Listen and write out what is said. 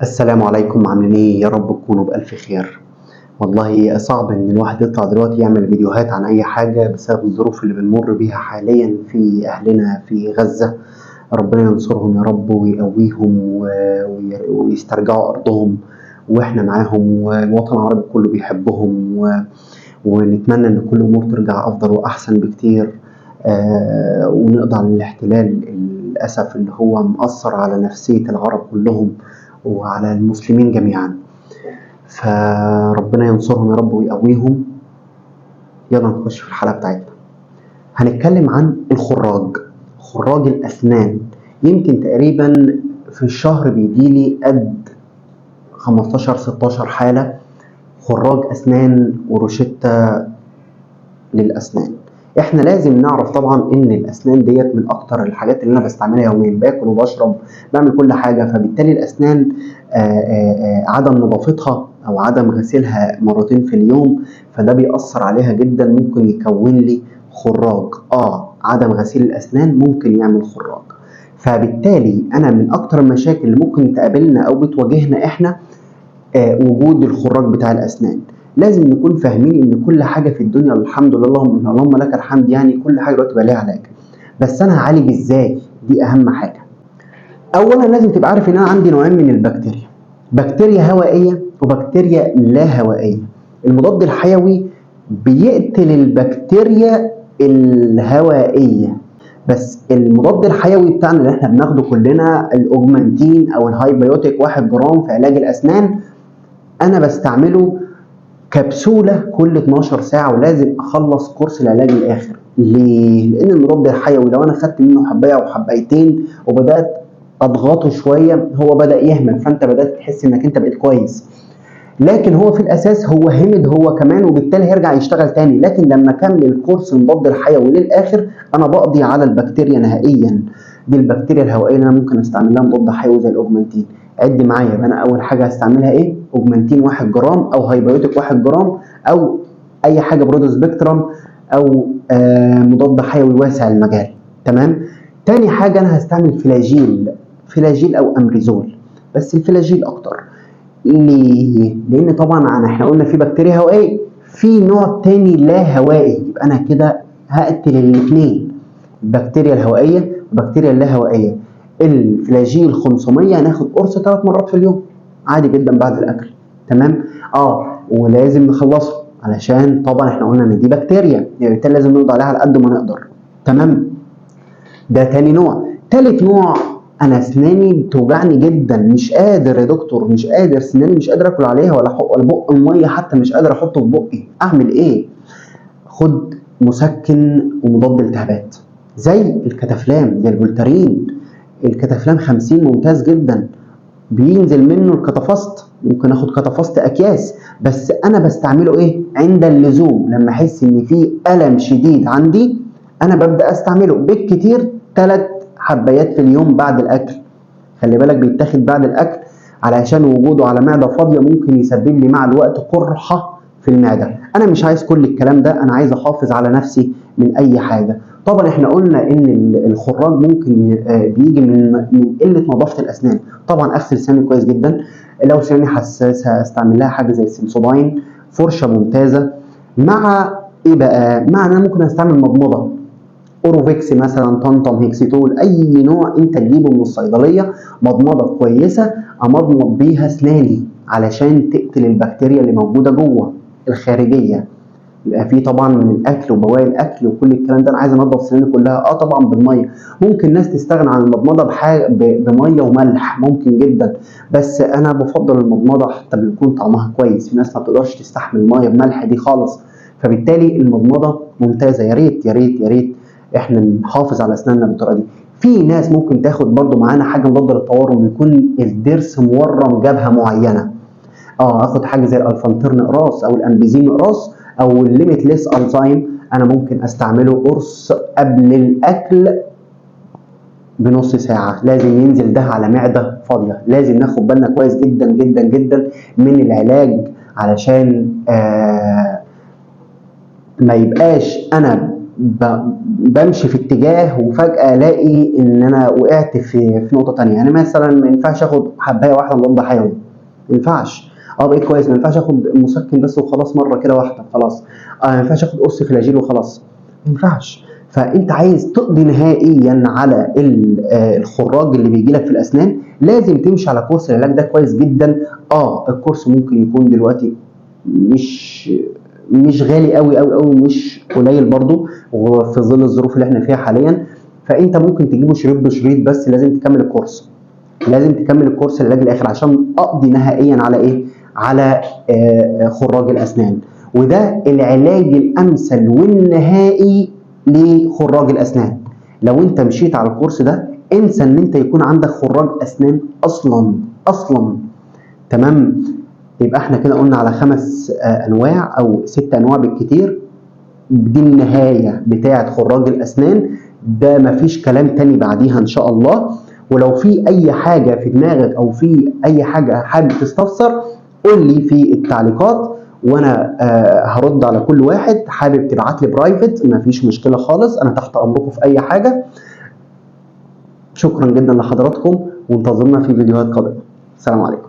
السلام عليكم، عاملين ايه؟ يا رب تكونوا بألف خير. والله صعب ان الواحد يطلع دلوقتي يعمل فيديوهات عن اي حاجة بسبب الظروف اللي بنمر بيها حاليا في اهلنا في غزة. ربنا ينصرهم يا رب ويقويهم ويسترجعوا ارضهم، واحنا معاهم والوطن العربي كله بيحبهم، ونتمنى ان كل امور ترجع افضل واحسن بكتير، ونقضي على الاحتلال للاسف اللي هو مأثر على نفسية العرب كلهم وعلى المسلمين جميعا. فربنا ينصرهم يا رب ويقويهم. يلا نخش في الحلقة بتاعتنا. هنتكلم عن الخراج، خراج الأسنان. يمكن تقريبا في الشهر بيجيلي قد 15-16 حالة خراج أسنان وروشتة للأسنان. احنا لازم نعرف طبعا ان الاسنان ديت من اكتر الحاجات اللي انا بستعملها يوميا، باكل وبشرب بعمل كل حاجة، فبالتالي الاسنان عدم نظافتها او عدم غسيلها مرتين في اليوم فده بيأثر عليها جدا، ممكن يكون لي خراج. عدم غسيل الاسنان ممكن يعمل خراج. فبالتالي انا من اكتر المشاكل اللي ممكن تقابلنا او بتواجهنا احنا وجود الخراج بتاع الاسنان. لازم نكون فاهمين ان كل حاجة في الدنيا الحمد لله اللهم لك الحمد، كل حاجة دلوقتي بقى لها علاج، بس انا هعالج ازاي؟ دي اهم حاجة. اولا لازم تبقى عارف ان انا عندي نوعين من البكتيريا، بكتيريا هوائية وبكتيريا لا هوائية. المضاد الحيوي بيقتل البكتيريا الهوائية، بس المضاد الحيوي بتاعنا اللي احنا بناخده كلنا الاوجمانتين او الهايبيوتيك 1 جرام في علاج الاسنان، انا بستعمله كبسولة كل 12 ساعة، ولازم أخلص كورس العلاج للآخر. ليه؟ لأن المضاد الحيوي لو أنا خدت منه حباية أو حبايتين وبدأت أضغطه شوية هو بدأ يهمل، فأنت بدأت تحس إنك أنت بقيت كويس، لكن هو في الأساس هو همد هو كمان، وبالتالي هيرجع يشتغل تاني. لكن لما أكمل كورس المضاد الحيوي للآخر أنا بقضي على البكتيريا نهائياً. دي البكتيريا الهوائية اللي أنا ممكن أستعمل لها مضاد حيوي زي الأوجمانتين. عد معايا، يبقى أنا أول حاجة هستعملها إيه؟ أوجمانتين 1 جرام أو هايبيوتيك 1 جرام أو أي حاجة broad spectrum أو مضاد حيوي واسع المجال. تمام؟ تاني حاجة أنا هستعمل فلاجيل، فلاجيل أو أمريزول، بس الفلاجيل أكتر. ليه؟ لأن طبعاً إحنا قلنا في بكتيريا هوائية، في نوع تاني لا هوائي، يبقى أنا كده هقتل الاتنين، البكتيريا الهوائية والبكتيريا اللا هوائية. الفلاجيل 500 هناخد قرص 3 مرات في اليوم عادي جدا بعد الأكل. تمام؟ ولازم نخلصه علشان طبعا احنا قلنا ان دي بكتيريا، يعني بالتالي لازم نقضي عليها على قد ما نقدر. تمام؟ ده تاني نوع. تالت نوع، انا اسناني بتوجعني جدا، مش قادر يا دكتور، مش قادر، اسناني مش قادر اكل عليها ولا ولا بق المية حتى مش قادر احطه في بقي، اعمل ايه؟ خد مسكن ومضاد التهابات زي الكتافلام، زي الفولتارين. الكتافلام 50 ممتاز جدا، بينزل منه الكتافاست، ممكن اخد كتافاست اكياس، بس انا بستعمله ايه؟ عند اللزوم، لما احس ان في الم شديد عندي انا ببدا استعمله، بالكتير 3 حبايات في اليوم بعد الاكل. خلي بالك بيتاخد بعد الاكل علشان وجوده على معده فاضية ممكن يسبب لي مع الوقت قرحة في المعدة. انا مش عايز كل الكلام ده، انا عايز احافظ على نفسي من اي حاجة. طبعا احنا قلنا ان الخراج ممكن بيجي من قلة نظافة الاسنان. طبعا اغسل سناني كويس جدا، لو سناني حساسة استعمل لها حاجة زي السنسوداين، فرشه ممتازة. مع ايه بقى؟ مع ان انا ممكن استعمل مضمضة اوروفيكس مثلا، طنطم، هيكسيتول، اي نوع انت تجيبه من الصيدلية، مضمضة كويسة امضمض بيها اسناني علشان تقتل البكتيريا اللي موجودة جوه الخارجية. يبقى في طبعا من الاكل وبواقي الاكل وكل الكلام ده، انا عايز انضف سناني كلها طبعا بالمية. ممكن ناس تستغنى عن المضمضة بميه وملح، ممكن جدا، بس انا بفضل المضمضة حتى بيكون طعمها كويس. في ناس ما بتقدرش تستحمل مية بملح دي خالص، فبالتالي المضمضة ممتازة. يا ريت يا ريت يا ريت احنا نحافظ على اسناننا بالطريقة دي. في ناس ممكن تاخد برضو معانا حاجة مضادة للتورم، يكون الضرس مورم جبهة معينة، اخد حاجة زي الالفانترن اقراص او الامبيزيم اقراص او الليميتلس الزايم، انا ممكن استعمله قرص قبل الاكل بنص ساعة. لازم ينزل ده على معده فاضية. لازم ناخد بالنا كويس جدا جدا جدا من العلاج علشان ما يبقاش انا بمشي في اتجاه وفجأة الاقي ان انا وقعت في نقطة تانية. يعني مثلا ما ينفعش اخد حباية واحدة مضاد حيوي، ما ينفعش. بقيت كويس، ما ينفعش اخد مسكن بس وخلاص مرة كده واحدة خلاص. ما ينفعش اخد قرص فلاجيل وخلاص، ما ينفعش. فانت عايز تقضي نهائيا على الخراج اللي بيجي لك في الاسنان، لازم تمشي على كورس العلاج ده كويس جدا. الكورس ممكن يكون دلوقتي مش غالي قوي قوي قوي، مش قليل برضو، وفي ظل الظروف اللي احنا فيها حاليا، فانت ممكن تجيبه شريط بشريط، بس لازم تكمل الكورس، لازم تكمل الكورس العلاج الاخر عشان اقضي نهائيا على ايه؟ على خراج الاسنان. وده العلاج الامثل والنهائي لخراج الاسنان. لو انت مشيت على الكورس ده انسى ان انت يكون عندك خراج اسنان اصلا اصلا. تمام؟ يبقى احنا كده قلنا على 5 انواع او 6 انواع بالكتير، دي النهاية بتاعه خراج الاسنان، ده مفيش كلام تاني بعديها ان شاء الله. ولو في اي حاجة في دماغك او في اي حاجة حابب تستفسر قول لي في التعليقات، وانا هرد على كل واحد. حابب تبعت لي private مفيش مشكلة خالص، انا تحت امركم في اي حاجة. شكرا جدا لحضراتكم، وانتظرونا في فيديوهات قادمة. السلام عليكم.